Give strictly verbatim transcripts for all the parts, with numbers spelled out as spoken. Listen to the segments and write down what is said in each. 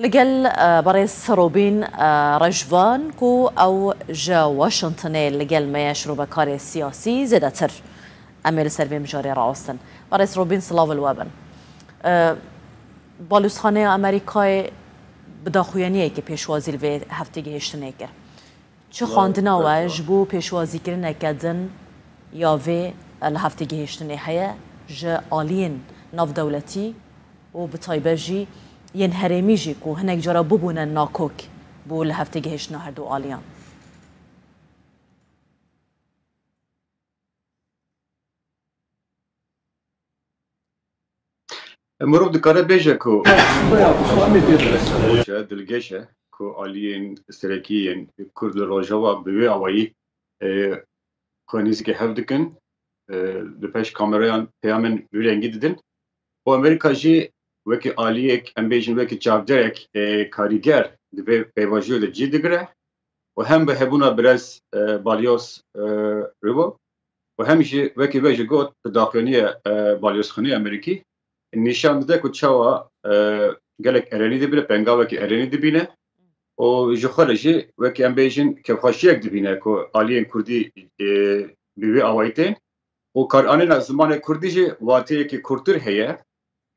Li gel, e, berêz Robîn, e, Rejvan ku ew ji Washingtonê li gel me ye, şirovekarê siyasî zêdetir em ê li ser vê mijarê raastin. Berêz Robîn, silav li we bin. E, Balozxaneya Amerîkayê bi daxuyaniyekê pêşwazî li vê heftê gihiştinê kir. Çi xwendina we ji bo pêşwazîkirineke din ya vê li heftê gihiştinê heye ji aliyên navdewletî û bi taybet jî yên herêmî jî ku hinek cara bibûne nakok bû li heftê gihiştina herdu aliyan? Mirov dikare bêje ku dilgeş e ku aliyên serekî yên Kurd li Rojava bi wê awayî, e, xwe nêzîkî hev dikin, e, li pêş kamereyan peyamên vî rengî didin. Û Amerîka jî wekî aliyek, em bêjin wekî çavderek, e, karîger di vê pêvajoyê de cî digire û hem bi hebûna birêz, e, Balyoz, e, Ribo û hem jî wekî we jî got bi daxuyaniye, e, Balyozxanê Amerîkî nîşan dide ku çawa, e, gelek erenî dibîne, pengavekî erenî dibîne û ji xwe re jî wekî em bêjin kêfxweşiyek dibîne ku aliyên Kurdî, e, bi wî awayî tên û karanîna zimanê Kurdî jî wateyekî kûrtir heye.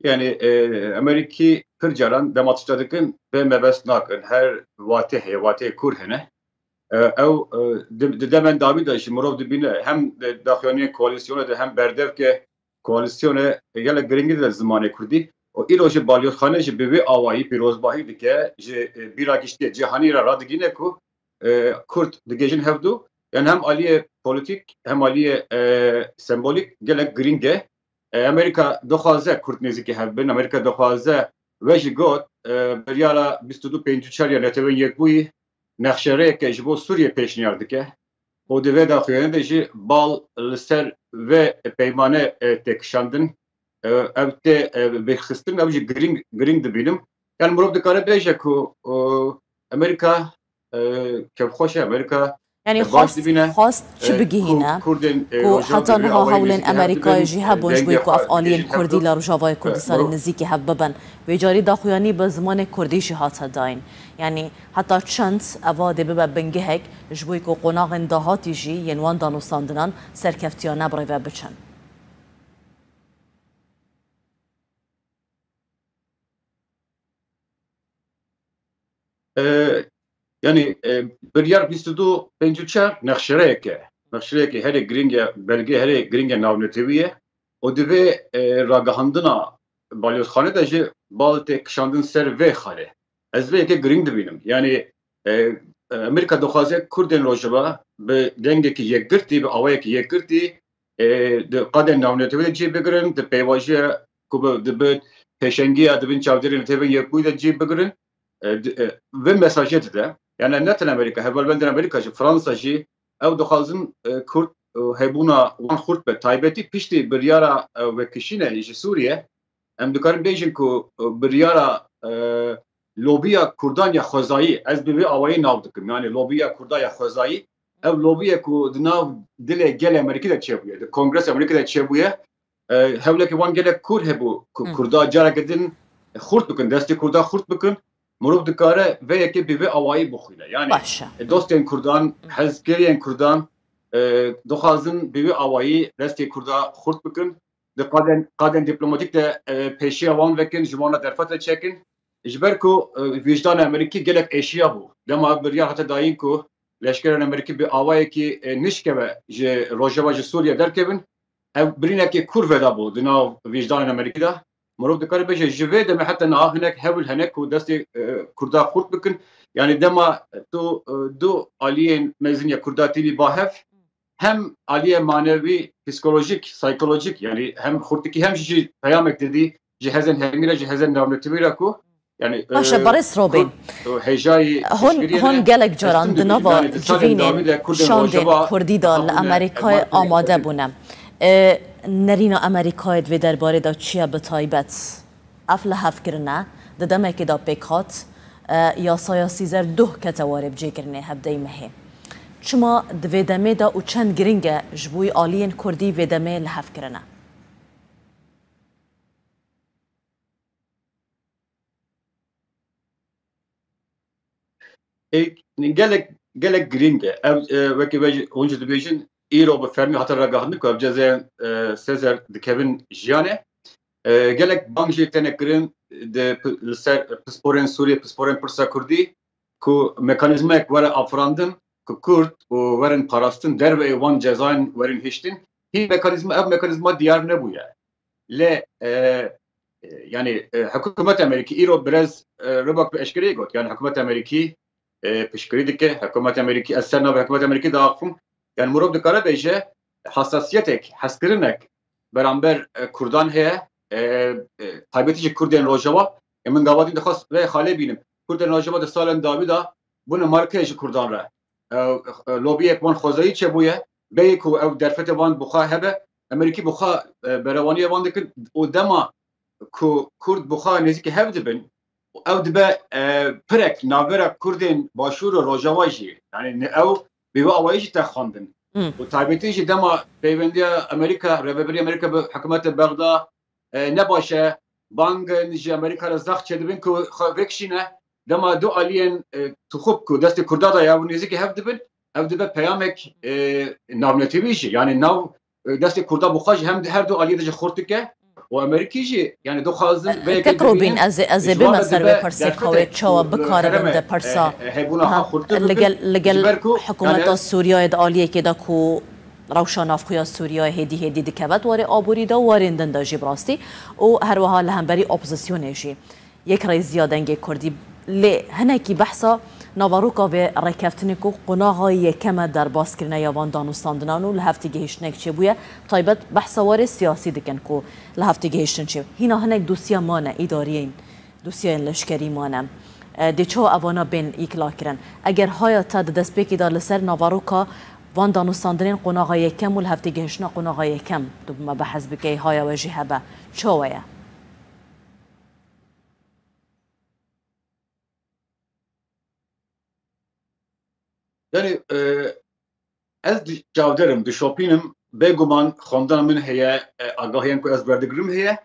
Yani, e, Amerîkî pir caran dema tişta dikin vê mebest nakin. Her wate heye, wateyê kûr hene. E, ew, e, di, di demên dawî de jî mirov dibîne hem di daxuyaniyên koalîsyonê de hem berdevke koalîsyonê gelek giringî dide zimanê Kurdî. Û îro jî Balyozxane jî bi vê awayî pîrozbahî dike, ji, e, bîra giştî cîhanî re radigihîne ku, e, Kurd digihîjin hevdu. Yani hem aliyê polîtîk hem aliyê, e, sembolîk gelek giring e. E, Amerîka dixwaze Kurd nêzîkî hev bin, Amerîka dixwaze, we jî got, e, biryara bîst û du pêncî û çar ya Netewên Yekbûyî nexşerêyeke ji bo Sûriyê pêşniyar dike û di vê daxuyaniyê de jî bal li ser vê peymane, e, tê kişandin, e, ev tê, e, bêxistin, ew jî giring, giring dibînim. Yani mirov dikare bêje ku, e, Amerîka, e, kêfxweş e, Amerîka, yani, e, baş xwest, dibîne, xwest çi, e, bigihîne ku Kurdên, e, ku Rojava heta niha hewlên Amerîkayê jî hebûn ji bo ku ev aliyên Kurdî li Rojavayê Kurdistanê nizîkî hev bibin. Vê carî daxuyanî bi zimanê Kurdî jî hate dayîn. Yani heta çend eva dê bibe bingehek ji bo ku qonaxên dahatî jî yên wan danûstandinan serkeftiyane bi rê ve biçin? E, yani, e, biryar bîst û du pêncî û çar nexşereyeke, nexşereyeke herê giring e, belge herê giring e navnetewî ye. Û di vê, e, ragihandina Balyozxanê de jî bal tê kişandin ser vê xalê. Ez vê yekê giring dibînim. Yani, e, e, Amerîka dixwaze Kurdên Rojava bi dengekî yekgirtî, bi awayekî yekgirtî, e, di qadên navnetewî de cî bigirin, di pêvajoya ku bi, di bi pêşengiya di bin çavdêrê Netewên Yekbûyî de cî bigirin, e, di, e, vê mesajê dide. Yani ne tenê Amerîka, hevalbendên Amerîka jî, Fransa jî, ew dixwazin, e, Kurd, e, hebûna wan xurt be. Taybetî piştî biryara, e, vekişînê ji Sûriye, em dikarin bêjin ku, e, biryara, e, lobiya Kurdan ya xwezayî, ez bi vê awayî nav dikim, yani lobiya Kurda ya xwezayî, ev lobiyê ku di nav dilê gelê Amerîkî de çêbûye, di Kongresa Amerîkî de çêbûye, e, hewlekî wan gelek kûr hebû ku Kurda careke din xurt bikin, destê Kurda xurt bikin, mirov dikare vê yekê bi vê awayî bixwîne. Yani, baş e, dostên Kurdan, hezkiriyên Kurdan, e, dixwazin bi vê awayî destê Kurda xurt bikin. Di qadên, qadên dîplomatîk de, e, pêşiya wan vekin, ji wan re derfet re çekin. Ji ber ku, e, wijdanê Amerîkî gelek êşiya bû. Dema biryar hate dayîn ku leşkerên Amerîkî bi awayekî, e, nişkeve ji Rojava, ji Sûriye derkevin, ev birînekê kûr veda bû di nav wijdanên Amerîkî de. Mirov dikare bêje, ji vê demê heta niha hinek hewil hene ku destê, e, Kurda xurt bikin. Yani dema tu, e, du aliyên mezin ya Kurda tînî ba hev, hem aliyê manevî, psîkolojîk, psîkolojîk, yani hem xurtikî hem jî peyamek didî ji hezên herêmî re, ji hezên navnetewî re ku, yani, baş e, berêz Robîn, Kurd, e, hêjayî hûn, piştgiriyê hûn ne, gelek caran di nava civînên şandên Kurdî de li Amerîkayê amade bûne. E, nerîna Amerîkayê di vê derbarê de çi ye bi taybet? Ev lihevkirine di demekê de pêk hat, e, yasaya Sîzer duh kete warê bicêkirinê hevdehê mehê. Çima di vê demê de û çend giring e ji bo aliyên Kurdî vê demê lihevkirine? Ê, gelek, gelek girîng e. Ev, e, wekî we jî, hûn jî dibêjin, îro bi fermî hate ragihandin ku ev cezayên, e, Sezer dikevin jiyanê. E, gelek bang jî têne kirin di pi-, li ser pisporên Sûriyê, pisporên pirsa Kurdî, ku mekanîzmayek were afirandin, ku Kurd û werin parastin derveyê wan cezayên werin hiştin. Hî mekanîzma, ev mekanîzma diyar nebûye. Lê, e, e, yani, e, hikûmeta Amerîkî îro birêz, e, Ribak bi eşkereyê got. Yani hikûmeta Amerîkî, e, piştgirî dike. Hikûmeta Amerîkî, ez ser navê hikûmeta Amerîkî diaxivim. Yani mirov dikare bêje, hesasiyetek, hezkirinek beramber, e, Kurdan heye, e, e, taybetî jî Kurdên Rojava. E, min gava din dixwest vê xalê bînim. Kurdên Rojava di salên dawî de bûne markeyê ji Kurdan re. E, e, lobiyek wan xwezayî çêbûye. Bêyî ku ew derfetê wan bi xwe hebe, Amerîkî bi xwe, e, berewaniyê wan dikin û dema ku Kurd bi xwe nêzîkî hev dibin, ew dibe, e, pirek navbera Kurdên Başûr û Rojava jî. Yani ne ew bi vê awayî jî te xwendin. Hmm. Û taybetî jî dema peyvendiya Amerîka, rêveberiya Amerîka bi hikûmeta Bexda, e, ne baş e, bangin ji Amerîka re zext çêdibin ku xwe vekişîne. Dema du aliyên, e, tixûb ku destê Kurda de ya û nêzîkî hev dibin, ev dibe peyamek, e, navnetewî jî. Yani nav, e, destê Kurda bi xwe jî hem her du aliyê de jî xurt dike û Amerîkî jî, yani dixwazin vê yekê Kek Robîn, dibînin, ez ê, ez ê ji wan bime re ser dibe wê pirsê derfetek xawê, çawa ku, e, bikarin hereme, de pirsa, e, hebûna ha, xwe xurt li bikin, gel, li gel ji ber ku, hikûmeta yani Sûriyeyê di aliyekê de ku rewşa navxweya Sûriyeyê hêdî hêdî dikeve di warê aborî de û warên din de jî bi rastî û her wiha li hemberî opozisyonê jî. Yekrêziya Dengê Kurdî. Lê hinekî behsa naveroka vê rêkeftinê ku qonaxa yekem e derbaskirine ya van danûstandinan û li hev têgihiştinek çêbûye, taybet behsa warê siyasî dikin ku li hev têgihiştin çê. Hîna hinek dosya mane, îdariyên, dosyayên leşkerî mane. E, dê çawa evana bên îkla kirin? Eger haya te di destpêkê de li ser naveroka van danûstandinên qonaxa yekem û li hev têgihiştina qonaxa yekem tu bi me behs bikey, haya we jî hebe, çawa ye? Yani, e, ez di-, çavdêr im, dişopînim, bêguman xwendina min heye, e, agahiyên ku ez werdigirim heye,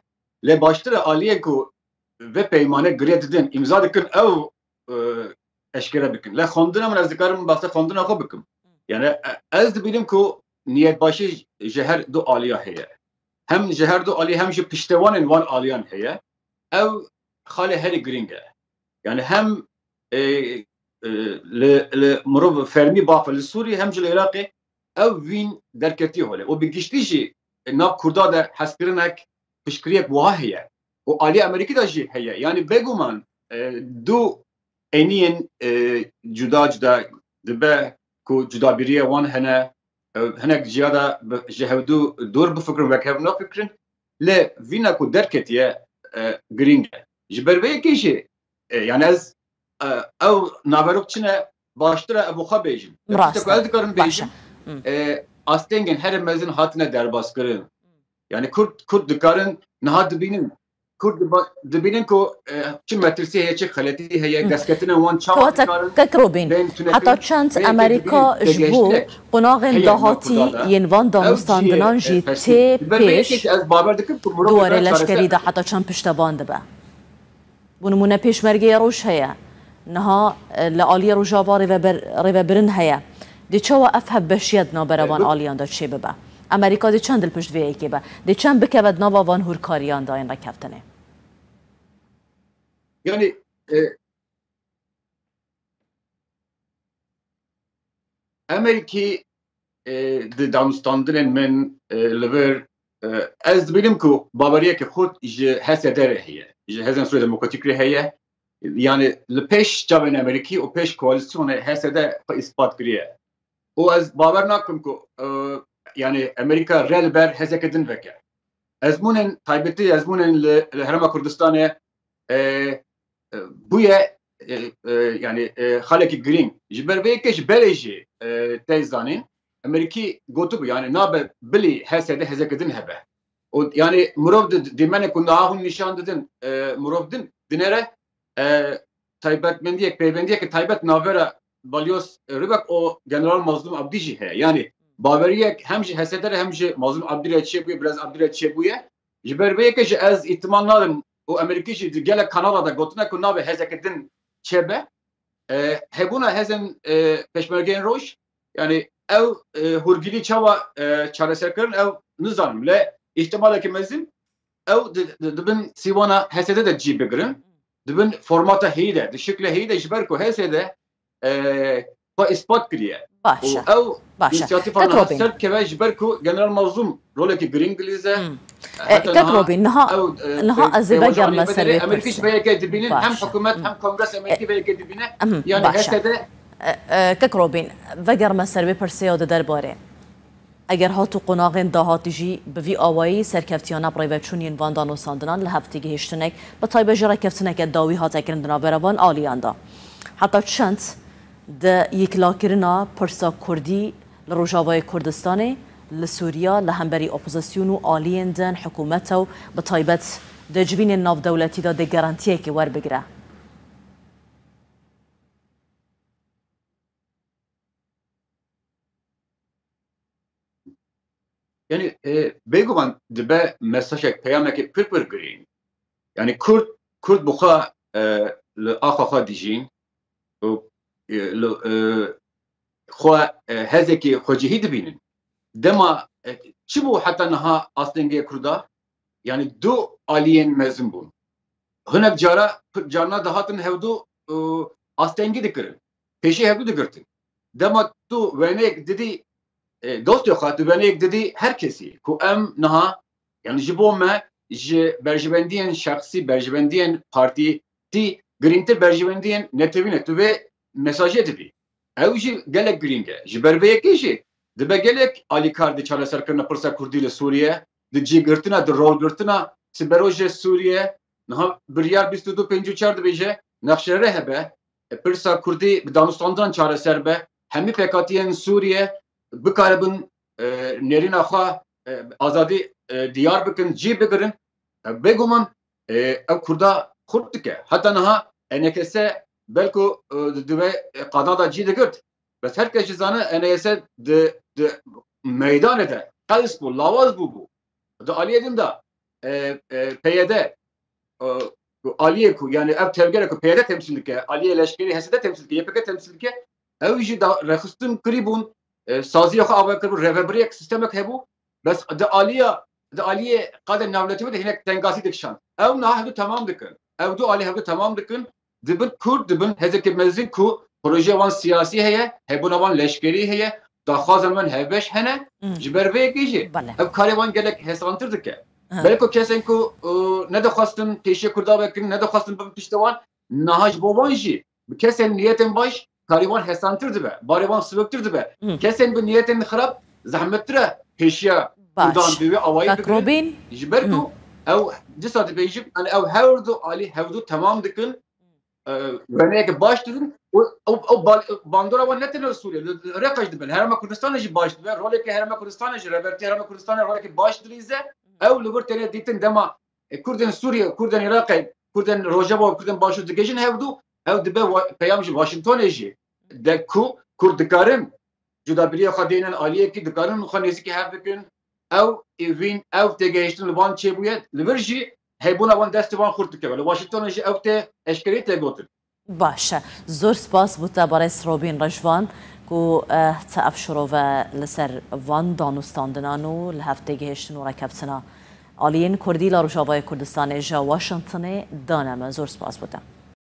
lê baştir e aliyê ku vê peymane girê didin, îmza dikin, ew, e, eşkere bikin. Lê xwendina min, ez dikarim behsa xwendina xwe bikim. Yani, e, ez dibînim ku niyetbaşî ji her du aliya heye. Hem ji her du alî hem jî piştewanên wan aliyan heye. Ev xalê herî girîng e. Yani hem, e, e, li, li mirov fermî bafe li Sûriyê hem jî li Iraqê ev vîn derketiye holê. Û bi giştî jî nav Kurda de hezkirinek, piştgiriyek wiha heye. Û alî Amerîkî de jî heye. Yani bêguman, e, du eniyên, e, cuda cuda dibe ku cudabîriyê wan hene, e, hinek ciya de bi, ji hevdu dûr bifikirin, wek hev nafikirin. Lê vîna ku derketiye, e, girîng e. Ji ber vê yekê jî, e, yani ez, e, ew naverok çi ne, baştir e ev xwe bêjin. Rast e. Tiştek ku ez dikarim bêjim, e, astengên herê mezin hatine derbaskirin. Yani Kurd, Kurd dikarin niha dibînin. Kurd diba-, dibînin ku, e, çi metirsî heye, çi xeletî heye, hmm, destketina wan çawa dikarin. Kek Robîn, heta çend Amerîka ji bo qonaxên dahatî yên van danûstandinan jî tê pêş? Di warê leşkerî de heta çend piştevan dibe? Bo nimûne Pêşmergeyê Roj heye. Niha, e, li aliyê Rojava rêveber-, rêvebirin heye. Dê çawa ev hevbeşiye di navbera van aliyan de çêbibe? Amerîka dê çend li pişt vê yekê be? Dê çend bikeve di nava van hûrkariyan de yên rêkeftinê? Yani, e, Amerîkî, e, di danûstandinên min, e, li vir, e, ez dibînim ku baweriyeke xurt ji H S D re heye, ji Hêzên Sûriya Demokratîk re heye. Yani li pêş çavên Amerîkî û pêş koalîsyonê H S D xwe îspat kiriye. Û ez bawer nakim ku, e, yani Amerîka rê li ber hêzeke din veke. Ezmûnên taybetî, ezmûnên li, li Herêma Kurdistanê, e, e, bûye, e, e, yani, e, xalekî girîng. Ji ber vê yekê ji berê jî, e, tê zanîn, Amerîkî gotibû, yani nabe bilî H S D hêzeke din hebe. Û yani mirov di, dîmenê ku niha hûn nîşan didin, e, mirov din, dinêre, e, taybetmendiyek, peywendiyeke taybet navbera Balyoz Ribak û General Mazlûm Abdî jî heye. Yani baweriyek hem ji H S D re hem ji Mazlûm Abdî re çêbûye, Birêz Abdî re çêbûye. Ji ber vê yekê jî ez îhtimal nadim û Amerîkî jî di gelek kanala de gotine ku nabe hêzeke din çêbe. e, hebûna hezên, e, Pêşmergeyên Roj, yani ew, e, hûrgilî çawa, e, çareser kirin, ew nizanim. Lê îhtimaleke mezin ew di, di, di bin sîwana H S D de cî bigirin. Di bin formata heyî de, di şikle heyî de, ji ber ku H S D, e, xwe îspat kiriye. Baş e. Û ew Baş e. Însiyatîfa Kek niha Robîn. Ser dikeve ji ber ku General Mazlûm rolekî girîng dilîze. Hmm. E, Heta Kek niha Robîn, niha, ew, e, niha pe-, ez ê pêvajoyê vegerme Amerîkî ser vê dibînin, pirsê. Hem hikûmet, Baş e. Hem kongresa Amerîkî vê yekê dibîne. Hmm, Yani baş e. H S D E, e, Kek Robîn, vegerme ser vê pirsê ya di derbarê. Eger hat û qonaxên dahatî jî bi vî awayî serkeftiya nab rêveçûn yên van danûstandinan li hev têgihiştinek, bi taybet jî rêkeftineke dawî hate kirin di navbera van aliyan de. Heta çend di yekilakirina pirsa kurdî li Rojavayê Kurdistanê, li Sûriya, li hemberî opozîsyon û aliyên din, hikûmeta û bi taybet di civînên navdewletî de dê garantiyekê werbigire? Yani, e, bêguman dibe mesajek, peyamekê pir pir girîng. Yani Kurd, Kurd bi xwe, e, li axa xwe dijîn û, e, li, e, xwe, e, hezekî xwecihî dibînin. Dema, e, çi bû heta niha astengê Kurda? Yani du aliyên mezin bûn. Hinek cara, carna dihatin hevdu, e, astengî dikirin. Pêşî hevdu digirtin. Dema tu wêneyek didî, e, dostê xwe, tu wêneyek didî her kesî ku em niha, yani ji bo me, ji berjivendiyên şexsî, berjivendiyên partî tî girîngtir berjivendiyên netewî ne. Tu vê mesajê didî. Ew jî gelek girîng e. Ji ber vê yekê jî dibe gelek alîkar di çareserkirina pirsa Kurdî li Sûriye, di cîgirtina, di rolgirtina siberojê Sûriye. Niha biryar bîst û du pêncî û çar dibêje, nexşerê hebe, e, pirsa Kurdî bi danûstandinan çareser be, hemî pêkhatiyên Sûriye bikaribin, e, nêrîna xwe, e, azadî, e, diyar bikin, cî bigirin. E, bêguman, e, ew Kurda xurt dike. Heta niha E N K S belku, e, di, di wê, e, qada de cî digirt. Bes her kes jî zane E N K S di, di meydanê de qels bû, lawaz bû bû. Di aliyê din de, e, e, P Y D, e, aliyê ku, yani ev tevgere ku P Y D temsîl dike, aliyê leşkerî H S D temsîl dike, Y P G temsîl dike, ew jî da rêxistin kirî bûn, e, saziya xwe ava kiribû, rêvebiriyek, sistemek hebû. Bes di aliya, di aliyê qadê navnetewî de hinek tengasî dikişand. Ew niha hevdu temam dikin. Ev du alî hevdu temam dikin. Dibin Kurd, dibin hezekê mezin ku projeya wan siyasî heye, hebûna wan leşkerî heye, daxwazên wan hevbeş hene. Hmm. Ji ber vê yekê jî Bele. ev karê wan gelek hesantir dike. Hı. Belê ku kesên ku, e, nedixwestin pêşiya Kurda vekin, nedixwestin bin piştê wan, niha ji bo wan jî bi kesên niyetên baş karê wan hesantir dibe, barê wan siviktir dibe. Hı. Kesên bi niyetên xirab zehmettir e pêşiya Baş. Kurdan bi wê awayî Kak bigirin. Robîn? Ji ber ku Hı. ew dîsa dibêjin, yani ew her du alî hevdu temam dikin, e, wêneyeke baş didin. Û ew, ew bal-, bandora wan ne tenê li Sûriye, li, li Iraqê jî dibe, li Herêma Kurdistanê jî baş dibe. Roleke Herêma Kurdistanê jî, Rêbertiya Herêma Kurdistanê roleke baş dilîze. Ew li vir tenê dîtin dema, e, Kurdên Sûriye, Kurdên Iraqê, Kurdên Rojava û Kurdên Başûr digihîjin hevdu, ew dibe wa-, peyam ji Washingtonê jî de ku Kurd dikarin cudabiriya xwe dênin aliyekî, dikarin xwe nêzîkî hev bikin. Ew ê vîn, ev têgehiştin li van çêbûye. Li vir jî hebûna wan destê wan xurt dikeve. Li Washingtonê jî ew tê eşkerî tê gotin. Baş e. Zor spas bo te, Barêz Robîn Rejvan, ku, eh, te ev şirove li ser van danûstandinan û li hev têgihiştin û rêkeftina aliyên Kurdî li Rojavayê Kurdistanê ji Washingtonê dane me. Zor spas bo te.